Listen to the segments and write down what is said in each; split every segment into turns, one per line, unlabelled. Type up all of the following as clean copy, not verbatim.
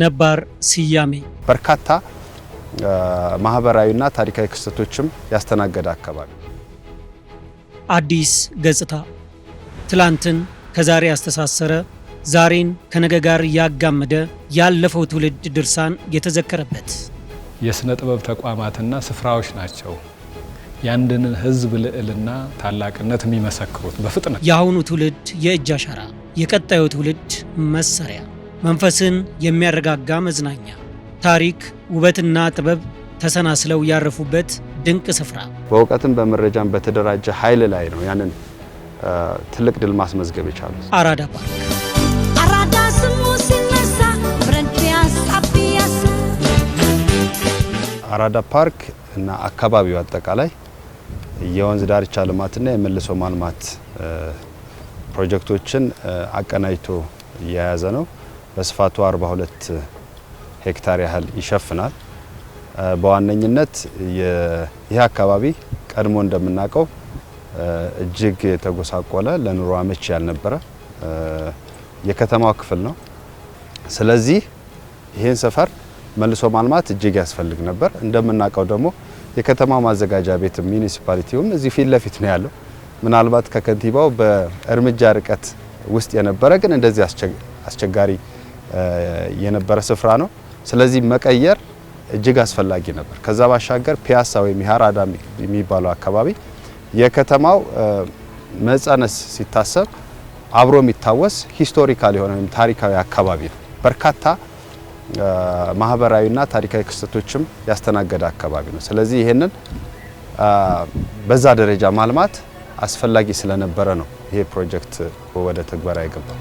ነባር ስያሜ።
በርካታ ማህበራዊና ታሪካዊ ክስተቶችም ያስተናገደ አካባቢ።
አዲስ ገጽታ፣ ትላንትን ከዛሬ ያስተሳሰረ፣ ዛሬን ከነገ ጋር ያጋመደ፣ ያለፈው ትውልድ ድርሳን የተዘከረበት።
የስነ ጥበብ ተቋማትና ስፍራዎች ናቸው የአንድን ሕዝብ ልዕልና ታላቅነት የሚመሰክሩት በፍጥነት።
የአሁኑ ትውልድ የእጅ አሻራ፣ የቀጣዩ ትውልድ መሰሪያ፣ መንፈስን የሚያረጋጋ መዝናኛ፣ ታሪክ፣ ውበትና ጥበብ ተሰናስለው ያረፉበት ድንቅ ስፍራ።
በእውቀትም በመረጃም በተደራጀ ኃይል ላይ ነው ያንን ትልቅ ድል ማስመዝገብ የቻሉት።
አራዳ ፓርክ።
አራዳ ስሙ ሲነሳ ብረን ፒያሳ ፒያሳ።
አራዳ ፓርክ እና አካባቢው አጠቃላይ የወንዝ ዳርቻ ልማትና የመልሶ ማልማት ፕሮጀክቶችን አቀናጅቶ የያዘ ነው። በስፋቱ 42 ሄክታር ያህል ይሸፍናል። በዋነኝነት ይህ አካባቢ ቀድሞ እንደምናውቀው እጅግ የተጎሳቆለ፣ ለኑሮ አመቺ ያልነበረ የከተማው ክፍል ነው። ስለዚህ ይህን ሰፈር መልሶ ማልማት እጅግ ያስፈልግ ነበር። እንደምናውቀው ደግሞ የከተማው ማዘጋጃ ቤት municipality ውም እዚህ ፊት ለፊት ነው ያለው። ምናልባት ከከንቲባው በእርምጃ ርቀት ውስጥ የነበረ ግን እንደዚህ አስቸጋሪ የነበረ ስፍራ ነው። ስለዚህ መቀየር እጅግ አስፈላጊ ነበር። ከዛ ባሻገር ፒያሳ ወይም የአራዳ የሚባለው አካባቢ የከተማው መጸነስ ሲታሰብ አብሮ የሚታወስ historical የሆነ ወይም ታሪካዊ አካባቢ ነው። በርካታ ማህበራዊና ታሪካዊ ክስተቶችም ያስተናገደ አካባቢ ነው። ስለዚህ ይሄንን በዛ ደረጃ ማልማት አስፈላጊ ስለነበረ ነው ይሄ ፕሮጀክት ወደ ትግበራ የገባው።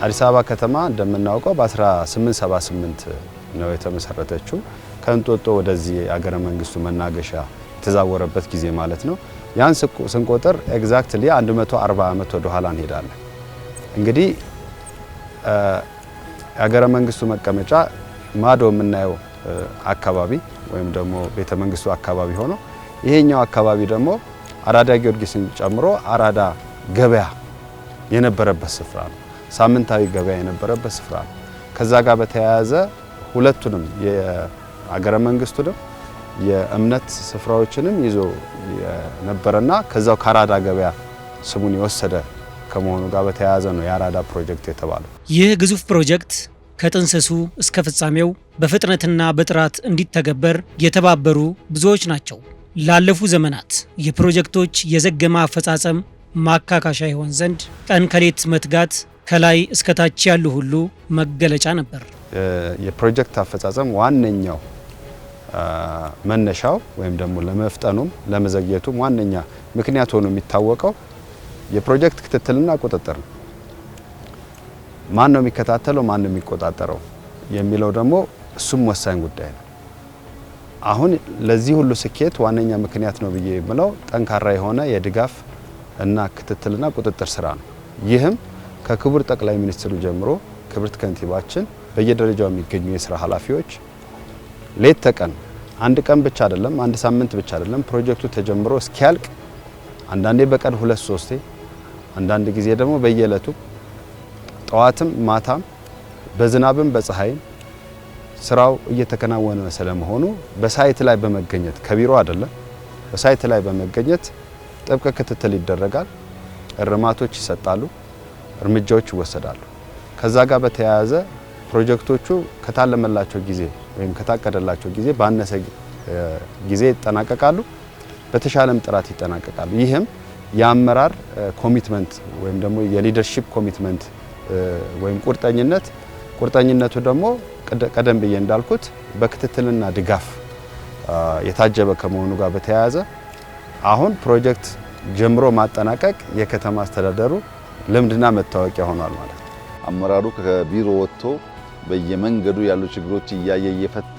አዲስ አበባ ከተማ እንደምናውቀው በ1878 ነው የተመሰረተችው። ከእንጦጦ ወደዚህ አገረ መንግስቱ መናገሻ የተዛወረበት ጊዜ ማለት ነው። ያን ስንቆጥር exactly 140 ዓመት ወደ ኋላ እንሄዳለን። እንግዲህ የአገረ መንግስቱ መቀመጫ ማዶ የምናየው አካባቢ ወይም ደግሞ ቤተ መንግስቱ አካባቢ ሆኖ ይሄኛው አካባቢ ደግሞ አራዳ ጊዮርጊስን ጨምሮ አራዳ ገበያ የነበረበት ስፍራ ነው። ሳምንታዊ ገበያ የነበረበት ስፍራ ነው። ከዛ ጋር በተያያዘ ሁለቱንም የአገረ መንግስቱንም የእምነት ስፍራዎችንም ይዞ የነበረና ከዛው ከአራዳ ገበያ ስሙን የወሰደ ከመሆኑ ጋር በተያያዘ ነው የአራዳ ፕሮጀክት የተባለው።
ይህ ግዙፍ ፕሮጀክት ከጥንስሱ እስከ ፍጻሜው በፍጥነትና በጥራት እንዲተገበር የተባበሩ ብዙዎች ናቸው። ላለፉ ዘመናት የፕሮጀክቶች የዘገመ አፈጻጸም ማካካሻ ይሆን ዘንድ ቀን ከሌት መትጋት ከላይ እስከ ታች ያሉ ሁሉ መገለጫ ነበር።
የፕሮጀክት አፈጻጸም ዋነኛው መነሻው ወይም ደግሞ ለመፍጠኑም ለመዘግየቱም ዋነኛ ምክንያት ሆኖ የሚታወቀው የፕሮጀክት ክትትልና ቁጥጥር ነው። ማን ነው የሚከታተለው፣ ማን ነው የሚቆጣጠረው የሚለው ደግሞ እሱም ወሳኝ ጉዳይ ነው። አሁን ለዚህ ሁሉ ስኬት ዋነኛ ምክንያት ነው ብዬ የምለው ጠንካራ የሆነ የድጋፍ እና ክትትልና ቁጥጥር ስራ ነው። ይህም ከክቡር ጠቅላይ ሚኒስትሩ ጀምሮ ክብርት ከንቲባችን፣ በየደረጃው የሚገኙ የስራ ኃላፊዎች ሌት ተቀን፣ አንድ ቀን ብቻ አይደለም፣ አንድ ሳምንት ብቻ አይደለም፣ ፕሮጀክቱ ተጀምሮ እስኪያልቅ አንዳንዴ በቀን ሁለት ሶስቴ፣ አንዳንድ ጊዜ ደግሞ በየዕለቱ ጠዋትም ማታም በዝናብም በፀሐይም ስራው እየተከናወነ ስለመሆኑ በ site ላይ በመገኘት፣ ከቢሮ አይደለም፣ በ site ላይ በመገኘት ጥብቅ ክትትል ይደረጋል። እርማቶች ይሰጣሉ፣ እርምጃዎች ይወሰዳሉ። ከዛ ጋር በተያያዘ ፕሮጀክቶቹ ከታለመላቸው ጊዜ ወይም ከታቀደላቸው ጊዜ ባነሰ ጊዜ ይጠናቀቃሉ፣ በተሻለም ጥራት ይጠናቀቃሉ። ይህም የአመራር commitment ወይም ደግሞ የ leadership commitment ወይም ቁርጠኝነት፣ ቁርጠኝነቱ ደግሞ ቀደም ብዬ እንዳልኩት በክትትልና ድጋፍ የታጀበ ከመሆኑ ጋር በተያያዘ አሁን ፕሮጀክት ጀምሮ ማጠናቀቅ የከተማ አስተዳደሩ ልምድና መታወቂያ ሆኗል ማለት ነው።
አመራሩ ከቢሮ ወጥቶ በየመንገዱ ያሉ ችግሮች እያየ እየፈታ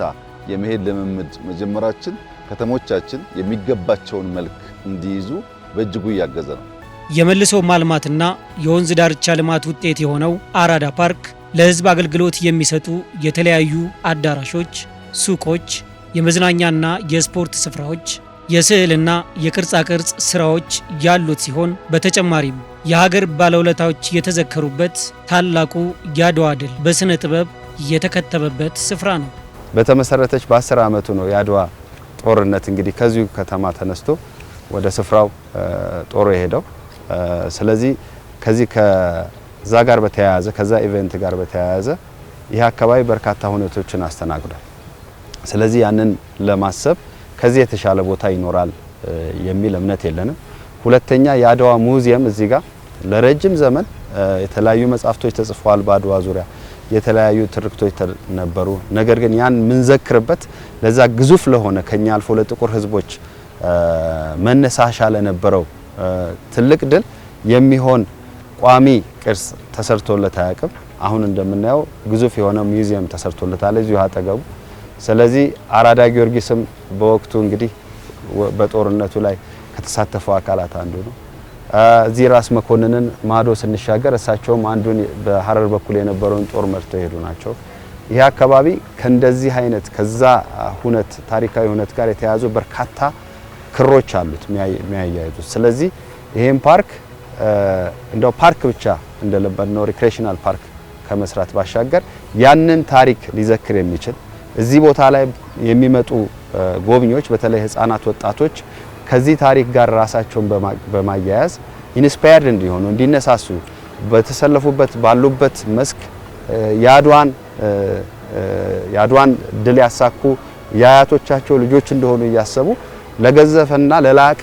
የመሄድ ልምምድ መጀመራችን ከተሞቻችን የሚገባቸውን መልክ እንዲይዙ በእጅጉ እያገዘ ነው።
የመልሶ ማልማትና የወንዝ ዳርቻ ልማት ውጤት የሆነው አራዳ ፓርክ ለሕዝብ አገልግሎት የሚሰጡ የተለያዩ አዳራሾች፣ ሱቆች፣ የመዝናኛና የስፖርት ስፍራዎች፣ የስዕልና የቅርጻ ቅርጽ ስራዎች ያሉት ሲሆን በተጨማሪም የሀገር ባለውለታዎች የተዘከሩበት ታላቁ የአድዋ ድል በስነ ጥበብ የተከተበበት ስፍራ ነው።
በተመሰረተች በ10 ዓመቱ ነው የአድዋ ጦርነት እንግዲህ ከዚሁ ከተማ ተነስቶ ወደ ስፍራው ጦሩ የሄደው። ስለዚህ ከዚህ ከዛ ጋር በተያያዘ፣ ከዛ event ጋር በተያያዘ ይህ አካባቢ በርካታ ሁነቶችን አስተናግዷል። ስለዚህ ያንን ለማሰብ ከዚህ የተሻለ ቦታ ይኖራል የሚል እምነት የለንም። ሁለተኛ፣ የአድዋ ሙዚየም እዚህ ጋር ለረጅም ዘመን የተለያዩ መጻሕፍቶች ተጽፈዋል። በአድዋ ዙሪያ የተለያዩ ትርክቶች ነበሩ። ነገር ግን ያን ምንዘክርበት፣ ለዛ ግዙፍ ለሆነ፣ ከኛ አልፎ ለጥቁር ሕዝቦች መነሳሻ ለነበረው ትልቅ ድል የሚሆን ቋሚ ቅርስ ተሰርቶለት አያውቅም። አሁን እንደምናየው ግዙፍ የሆነ ሙዚየም ተሰርቶለታል እዚሁ አጠገቡ። ስለዚህ አራዳ ጊዮርጊስም በወቅቱ እንግዲህ በጦርነቱ ላይ ከተሳተፉ አካላት አንዱ ነው። እዚህ ራስ መኮንንን ማዶ ስንሻገር እሳቸውም አንዱን በሀረር በኩል የነበረውን ጦር መርተው የሄዱ ናቸው። ይህ አካባቢ ከእንደዚህ አይነት ከዛ ሁነት፣ ታሪካዊ ሁነት ጋር የተያያዙ በርካታ ክሮች አሉት የሚያያይዙት። ስለዚህ ይሄን ፓርክ እንደው ፓርክ ብቻ እንደለመድነው recreational park ከመስራት ባሻገር ያንን ታሪክ ሊዘክር የሚችል፣ እዚህ ቦታ ላይ የሚመጡ ጎብኚዎች በተለይ ህጻናት፣ ወጣቶች ከዚህ ታሪክ ጋር ራሳቸውን በማያያዝ inspired እንዲሆኑ፣ እንዲነሳሱ፣ በተሰለፉበት ባሉበት መስክ የአድዋን ድል ያሳኩ የአያቶቻቸው ልጆች እንደሆኑ እያሰቡ ለገዘፈና ለላቀ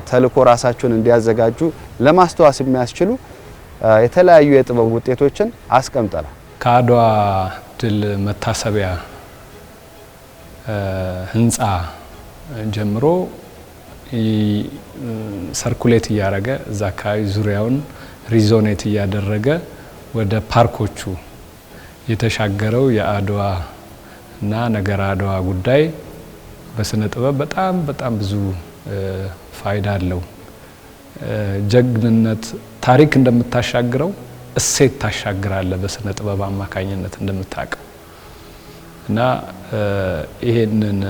ተልእኮ ራሳቸውን እንዲያዘጋጁ ለማስተዋስ የሚያስችሉ የተለያዩ የጥበብ ውጤቶችን አስቀምጠናል።
ከአድዋ ድል መታሰቢያ ህንፃ ጀምሮ circulate እያደረገ፣ እዛ አካባቢ ዙሪያውን resonate እያደረገ ወደ ፓርኮቹ የተሻገረው የአድዋ እና ነገረ አድዋ ጉዳይ በስነ ጥበብ በጣም በጣም ብዙ ፋይዳ አለው። ጀግንነት ታሪክ እንደምታሻግረው እሴት ታሻግራለህ በስነ ጥበብ አማካኝነት እንደምታውቀው። እና ይሄንን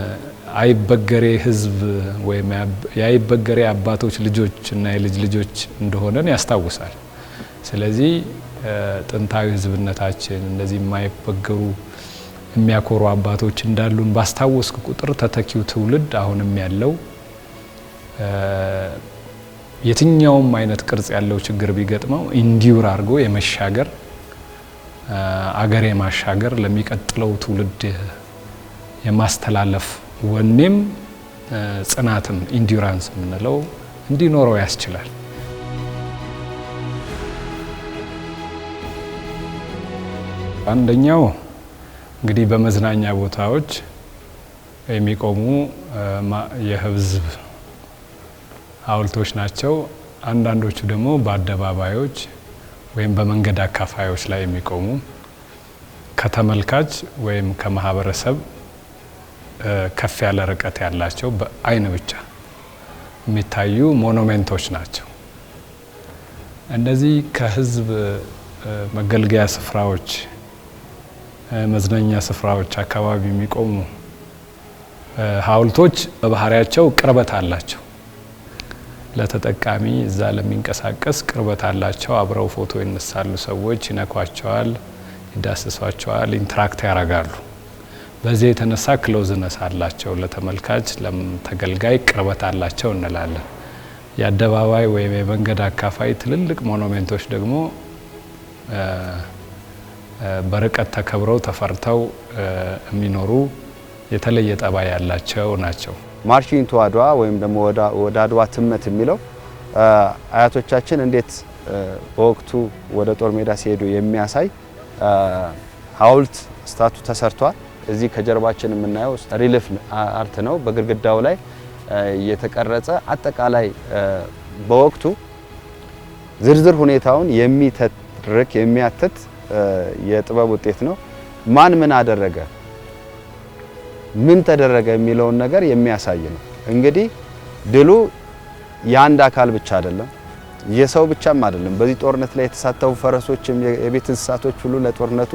አይበገሬ ህዝብ ወይም የአይበገሬ አባቶች ልጆች እና የልጅ ልጆች እንደሆነን ያስታውሳል። ስለዚህ ጥንታዊ ህዝብነታችን፣ እንደዚህ የማይበገሩ የሚያኮሩ አባቶች እንዳሉን ባስታወስክ ቁጥር ተተኪው ትውልድ አሁንም ያለው የትኛውም አይነት ቅርጽ ያለው ችግር ቢገጥመው endure አድርጎ የመሻገር፣ አገር የማሻገር፣ ለሚቀጥለው ትውልድ የማስተላለፍ ወኔም ጽናትም endurance የምንለው እንዲኖረው ያስችላል። አንደኛው እንግዲህ በመዝናኛ ቦታዎች የሚቆሙ የህዝብ ሐውልቶች ናቸው። አንዳንዶቹ ደግሞ በአደባባዮች ወይም በመንገድ አካፋዮች ላይ የሚቆሙ፣ ከተመልካች ወይም ከማህበረሰብ ከፍ ያለ ርቀት ያላቸው፣ በአይን ብቻ የሚታዩ monument ኦች ናቸው። እነዚህ ከህዝብ መገልገያ ስፍራዎች፣ መዝናኛ ስፍራዎች አካባቢ የሚቆሙ ሐውልቶች በባህሪያቸው ቅርበት አላቸው። ለተጠቃሚ፣ እዛ ለሚንቀሳቀስ ቅርበት አላቸው። አብረው ፎቶ ይነሳሉ፣ ሰዎች ይነኳቸዋል፣ ይዳስሷቸዋል፣ interact ያደርጋሉ። በዚህ የተነሳ closeness አላቸው፣ ለተመልካች ለተገልጋይ ቅርበት አላቸው እንላለን። የአደባባይ ወይም የመንገድ አካፋይ ትልልቅ monument ኦች ደግሞ በርቀት ተከብረው ተፈርተው የሚኖሩ የተለየ ጠባይ ያላቸው ናቸው።
Marching to አድዋ ወይም ደግሞ ወደ አድዋ ትመት የሚለው አያቶቻችን እንዴት በወቅቱ ወደ ጦር ሜዳ ሲሄዱ የሚያሳይ ሐውልት statue ተሰርቷል። እዚህ ከጀርባችን የምናየው relief art ነው። በግድግዳው ላይ የተቀረጸ፣ አጠቃላይ በወቅቱ ዝርዝር ሁኔታውን የሚተርክ፣ የሚያትት የጥበብ ውጤት ነው። ማን ምን አደረገ፣ ምን ተደረገ የሚለውን ነገር የሚያሳይ ነው። እንግዲህ ድሉ የአንድ አካል ብቻ አይደለም፣ የሰው ብቻም አይደለም። በዚህ ጦርነት ላይ የተሳተፉ ፈረሶችም የቤት እንስሳቶች ሁሉ ለጦርነቱ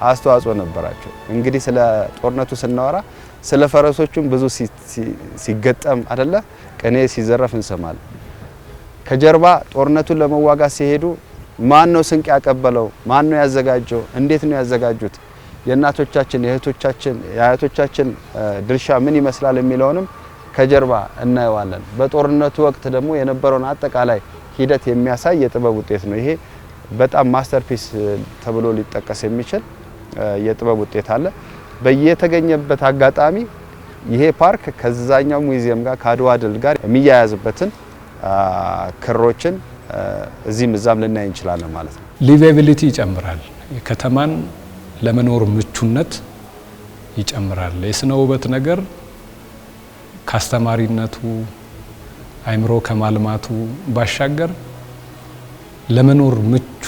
አስተዋጽኦ ነበራቸው። እንግዲህ ስለ ጦርነቱ ስናወራ ስለ ፈረሶቹም ብዙ ሲገጠም አይደለ ቅኔ ሲዘረፍ እንሰማለን። ከጀርባ ጦርነቱን ለመዋጋት ሲሄዱ ማን ነው ስንቅ ያቀበለው? ማን ነው ያዘጋጀው? እንዴት ነው ያዘጋጁት? የእናቶቻችን፣ የእህቶቻችን፣ የአያቶቻችን ድርሻ ምን ይመስላል የሚለውንም ከጀርባ እናየዋለን። በጦርነቱ ወቅት ደግሞ የነበረውን አጠቃላይ ሂደት የሚያሳይ የጥበብ ውጤት ነው። ይሄ በጣም masterpiece ተብሎ ሊጠቀስ የሚችል የጥበብ ውጤት አለ። በየተገኘበት አጋጣሚ ይሄ ፓርክ ከዛኛው ሙዚየም ጋር፣ ከአድዋ ድል ጋር የሚያያዝበትን ክሮችን እዚህም እዛም ልናይ እንችላለን ማለት ነው።
Livability ይጨምራል። የከተማን ለመኖር ምቹነት ይጨምራል። የስነ ውበት ነገር ካስተማሪነቱ፣ አይምሮ ከማልማቱ ባሻገር ለመኖር ምቹ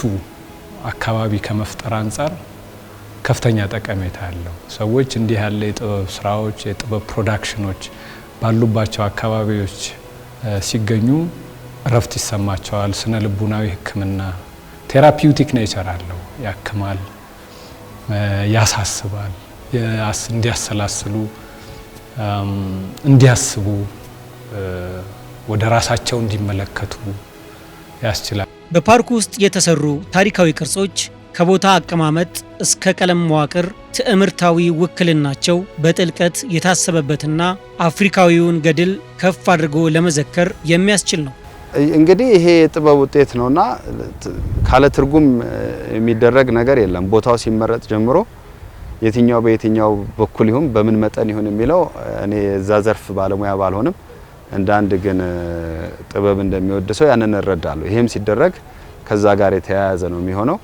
አካባቢ ከመፍጠር አንጻር ከፍተኛ ጠቀሜታ አለው። ሰዎች እንዲህ ያለ የጥበብ ስራዎች፣ የጥበብ production ኖች ባሉባቸው አካባቢዎች ሲገኙ እረፍት ይሰማቸዋል። ስነ ልቡናዊ ሕክምና therapeutic nature አለው። ያክማል፣ ያሳስባል፣ እንዲያሰላስሉ፣ እንዲያስቡ፣ ወደ ራሳቸው እንዲመለከቱ ያስችላል።
በፓርኩ ውስጥ የተሰሩ ታሪካዊ ቅርሶች ከቦታ አቀማመጥ እስከ ቀለም መዋቅር ትዕምርታዊ ውክልናቸው በጥልቀት የታሰበበትና አፍሪካዊውን ገድል ከፍ አድርጎ ለመዘከር የሚያስችል ነው።
እንግዲህ ይሄ የጥበብ ውጤት ነውና ካለ ትርጉም የሚደረግ ነገር የለም። ቦታው ሲመረጥ ጀምሮ የትኛው በየትኛው በኩል ይሁን፣ በምን መጠን ይሁን የሚለው እኔ እዛ ዘርፍ ባለሙያ ባልሆንም እንደ አንድ ግን ጥበብ እንደሚወድ ሰው ያንን እረዳለሁ። ይሄም ሲደረግ ከዛ ጋር የተያያዘ ነው የሚሆነው።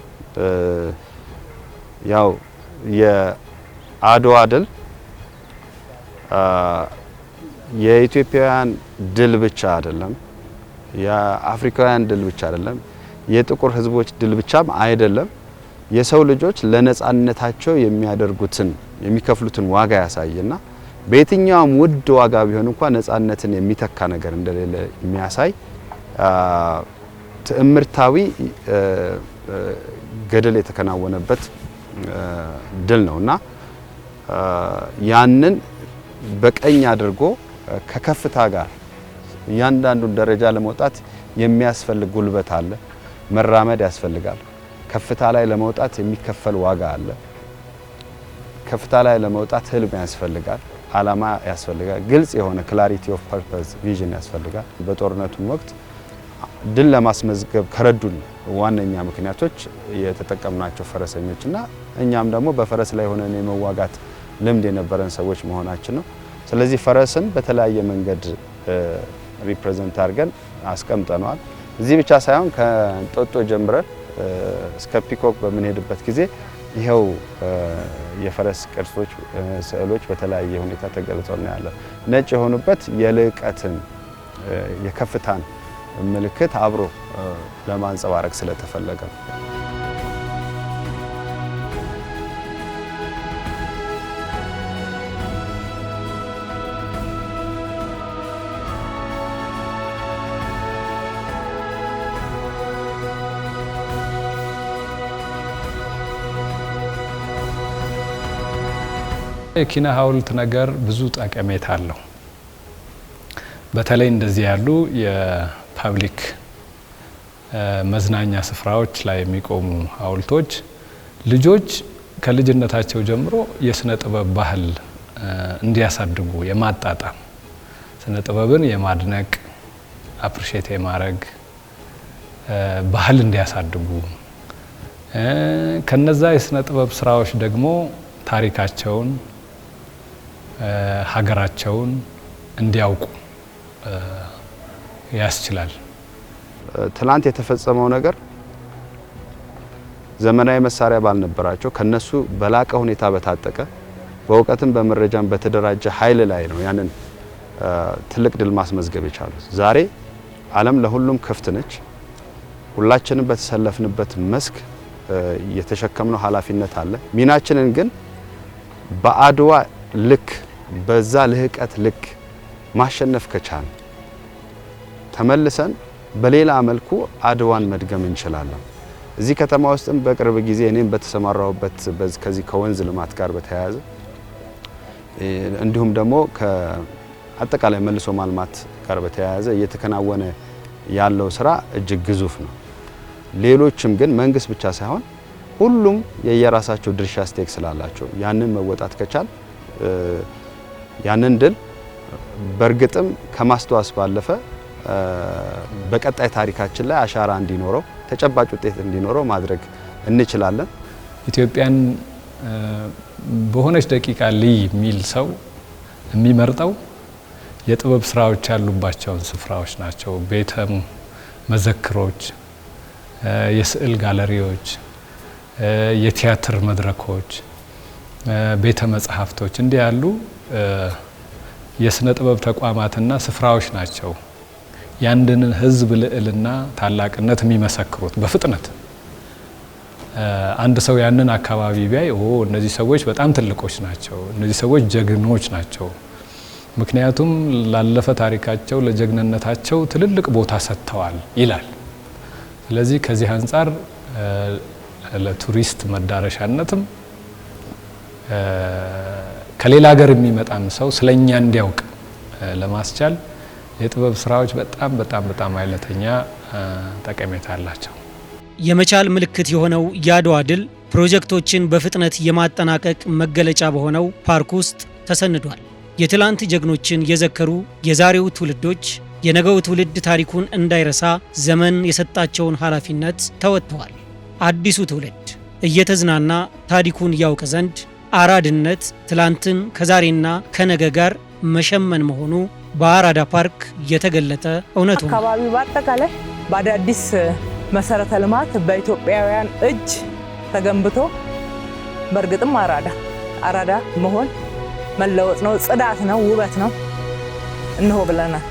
ያው የአድዋ ድል የኢትዮጵያውያን ድል ብቻ አይደለም፣ የአፍሪካውያን ድል ብቻ አይደለም፣ የጥቁር ሕዝቦች ድል ብቻም አይደለም። የሰው ልጆች ለነጻነታቸው የሚያደርጉትን፣ የሚከፍሉትን ዋጋ ያሳይና በየትኛውም ውድ ዋጋ ቢሆን እንኳን ነጻነትን የሚተካ ነገር እንደሌለ የሚያሳይ ትዕምርታዊ ገድል የተከናወነበት ድል ነውና ያንን በቀኝ አድርጎ ከከፍታ ጋር እያንዳንዱን ደረጃ ለመውጣት የሚያስፈልግ ጉልበት አለ፣ መራመድ ያስፈልጋል። ከፍታ ላይ ለመውጣት የሚከፈል ዋጋ አለ። ከፍታ ላይ ለመውጣት ህልም ያስፈልጋል፣ አላማ ያስፈልጋል። ግልጽ የሆነ clarity of purpose፣ vision ያስፈልጋል። በጦርነቱም ወቅት ድል ለማስመዝገብ ከረዱን ዋነኛ ምክንያቶች የተጠቀምናቸው ፈረሰኞችና እኛም ደግሞ በፈረስ ላይ ሆነን የመዋጋት ልምድ የነበረን ሰዎች መሆናችን ነው። ስለዚህ ፈረስን በተለያየ መንገድ represent አድርገን አስቀምጠነዋል። እዚህ ብቻ ሳይሆን ከእንጦጦ ጀምረን እስከ ፒኮክ በምንሄድበት ጊዜ ይኸው የፈረስ ቅርሶች፣ ስዕሎች በተለያየ ሁኔታ ተገልጸው እናያለን። ነጭ የሆኑበት የልዕቀትን፣ የከፍታን ምልክት አብሮ ለማንጸባረቅ ስለተፈለገ ነው።
የኪነ ሐውልት ነገር ብዙ ጠቀሜታ አለው። በተለይ እንደዚህ ያሉ የ public መዝናኛ ስፍራዎች ላይ የሚቆሙ ሐውልቶች ልጆች ከልጅነታቸው ጀምሮ የስነ ጥበብ ባህል እንዲያሳድጉ የማጣጣም፣ ስነ ጥበብን የማድነቅ፣ appreciate የማድረግ ባህል እንዲያሳድጉ፣ ከነዛ የስነ ጥበብ ስራዎች ደግሞ ታሪካቸውን፣ ሀገራቸውን እንዲያውቁ ያስችላል።
ትላንት የተፈጸመው ነገር ዘመናዊ መሳሪያ ባልነበራቸው፣ ከነሱ በላቀ ሁኔታ በታጠቀ፣ በእውቀትም በመረጃም በተደራጀ ኃይል ላይ ነው ያንን ትልቅ ድል ማስመዝገብ የቻሉት። ዛሬ ዓለም ለሁሉም ክፍት ነች። ሁላችንም በተሰለፍንበት መስክ የተሸከምነው ኃላፊነት አለ። ሚናችንን ግን በአድዋ ልክ፣ በዛ ልህቀት ልክ ማሸነፍ ከቻልን ተመልሰን በሌላ መልኩ አድዋን መድገም እንችላለን። እዚህ ከተማ ውስጥም በቅርብ ጊዜ እኔም በተሰማራሁበት ከዚህ ከወንዝ ልማት ጋር በተያያዘ፣ እንዲሁም ደግሞ ከአጠቃላይ መልሶ ማልማት ጋር በተያያዘ እየተከናወነ ያለው ስራ እጅግ ግዙፍ ነው። ሌሎችም ግን መንግስት ብቻ ሳይሆን ሁሉም የየራሳቸው ድርሻ stake ስላላቸው ያንን መወጣት ከቻል ያንን ድል በእርግጥም ከማስታወስ ባለፈ በቀጣይ ታሪካችን ላይ አሻራ እንዲኖረው፣ ተጨባጭ ውጤት እንዲኖረው ማድረግ እንችላለን።
ኢትዮጵያን በሆነች ደቂቃ ልይ የሚል ሰው የሚመርጠው የጥበብ ስራዎች ያሉባቸውን ስፍራዎች ናቸው። ቤተ መዘክሮች፣ የስዕል ጋለሪዎች፣ የቲያትር መድረኮች፣ ቤተ መጻሕፍቶች እንዲህ ያሉ የስነ ጥበብ ተቋማትና ስፍራዎች ናቸው የአንድን ሕዝብ ልዕልና፣ ታላቅነት የሚመሰክሩት። በፍጥነት አንድ ሰው ያንን አካባቢ ቢያይ "ኦ፣ እነዚህ ሰዎች በጣም ትልቆች ናቸው፣ እነዚህ ሰዎች ጀግኖች ናቸው፣ ምክንያቱም ላለፈ ታሪካቸው ለጀግንነታቸው ትልልቅ ቦታ ሰጥተዋል" ይላል። ስለዚህ ከዚህ አንጻር ለቱሪስት መዳረሻነትም ከሌላ ሀገር የሚመጣም ሰው ስለኛ እንዲያውቅ ለማስቻል የጥበብ ስራዎች በጣም በጣም በጣም አይነተኛ ጠቀሜታ አላቸው።
የመቻል ምልክት የሆነው የአድዋ ድል ፕሮጀክቶችን በፍጥነት የማጠናቀቅ መገለጫ በሆነው ፓርክ ውስጥ ተሰንዷል። የትላንት ጀግኖችን የዘከሩ የዛሬው ትውልዶች የነገው ትውልድ ታሪኩን እንዳይረሳ ዘመን የሰጣቸውን ኃላፊነት ተወጥተዋል። አዲሱ ትውልድ እየተዝናና ታሪኩን ያውቅ ዘንድ አራድነት ትላንትን ከዛሬና ከነገ ጋር መሸመን መሆኑ በአራዳ ፓርክ የተገለጠ እውነት ሆኗል።
አካባቢው በአጠቃላይ በአዳዲስ መሰረተ ልማት በኢትዮጵያውያን እጅ ተገንብቶ በእርግጥም አራዳ አራዳ መሆን መለወጥ ነው፣ ጽዳት ነው፣ ውበት ነው። እነሆ ብለናል።